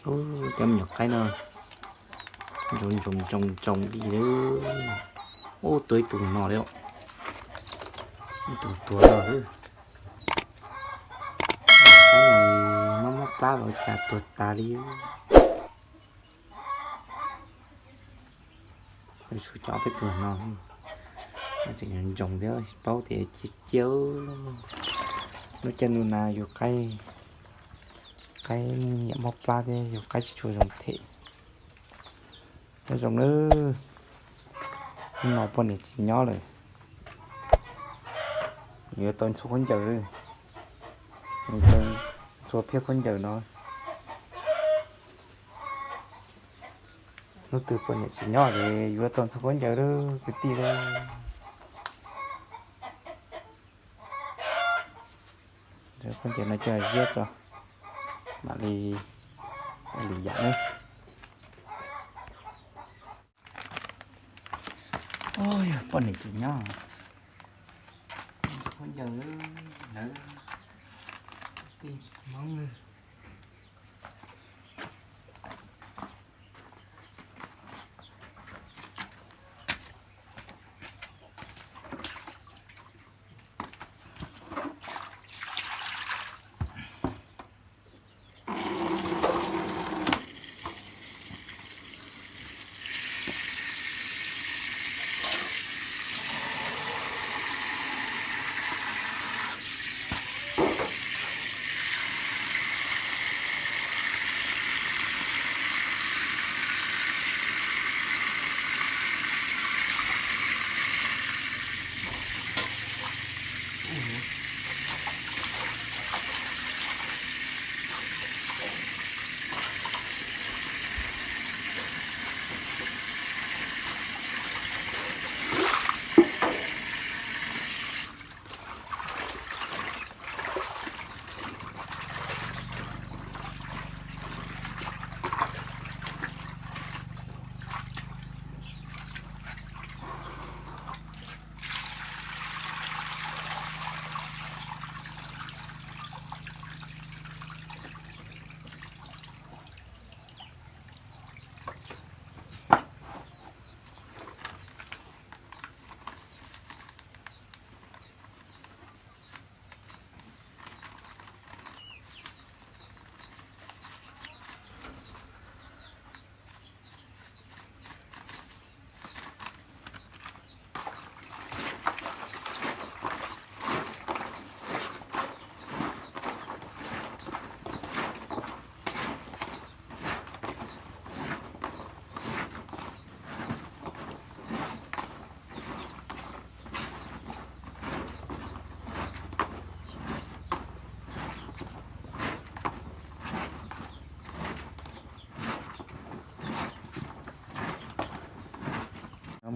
Ub, cov me nyuam qaib no ntsoov ntsoov ntsoov ntsoov li lawm. Ub, tuag ib tug no li, ib tug tuag lawm. Qaib no mob mob plab los cas tuag tas li. Tshuav cov peb tug no, tseem ntsoov thiab, paub tias cia cia. Lub caij ntuj na yus qaib, qaib nyiam mob plab thiab yus qaib tsis tshua zoo them. Nyob zoo nawb, hnub no poj niam tsis nyob lawm, yuav tau ntxhua khaub ncaws, ntxhua phiab khaub ncaws no. Hnub twg poj niam tsis nyob ces yuav tau ntxhua khaub ncaws lawm kwv tij lawm. Khaub ncaws no coj ziab tso, mam li ua lwm yam nawb. Yog poj niam tsis nyob, khaub ncaws lawm, tij hmoob.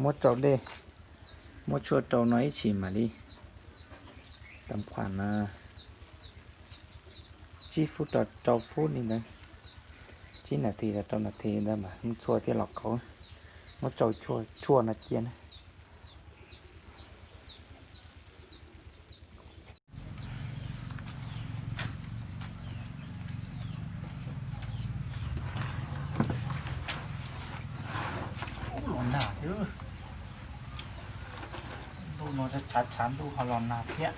Muab rau dej, muab tshuaj rau no ib chim mam li, tau khuam tsib fub rau rau fub li ntawd, tsib nas this rau rau nas this ntawd mas txhua thiaj los kauv. Muab rau tshuaj no cia na. Los nag thiab, ntuj no tshav tshav ntuj ho los nag thiab.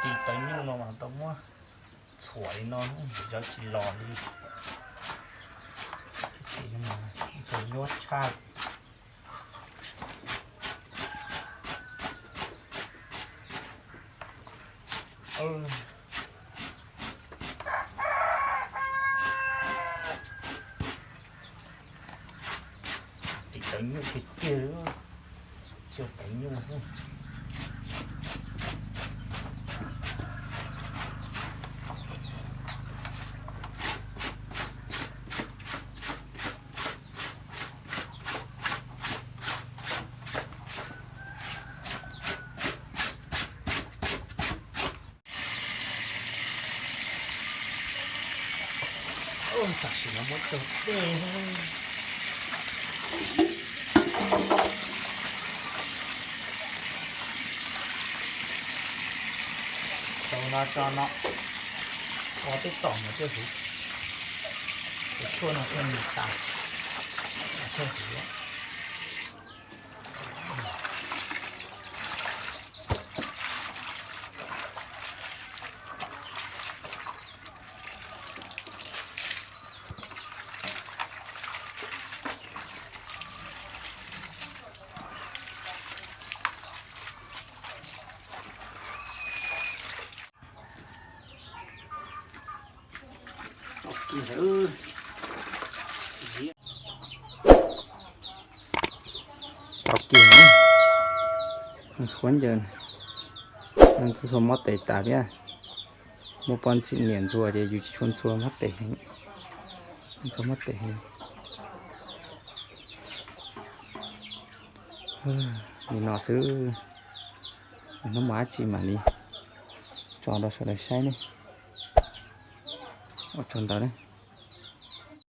Tis tawv nyuj no mas tau muab txhuam li no, zawv tsis los li. Tis no mas ntxhua nyuaj tshaj. Tis tawv nyuj tiag tiag, cua tawv nyuj xwb. Tam sim no muab cog dej. Tau no tso no, ua tej tom no thiaj huv. Tus tshuaj no thiaj mus tas, thiaj huv. Tau kiag, ntxhua ncaws, ntxhua mob tes tas thiab. Muaj poj ntxwg niam ntxhua ces yus tsis tshua ntxhua mob tes, ntxhua mob tes. Li no xwb, hnub mam dab tsi mam li tso rau sawv daws saib ne. Ua tsaug ntawd ne.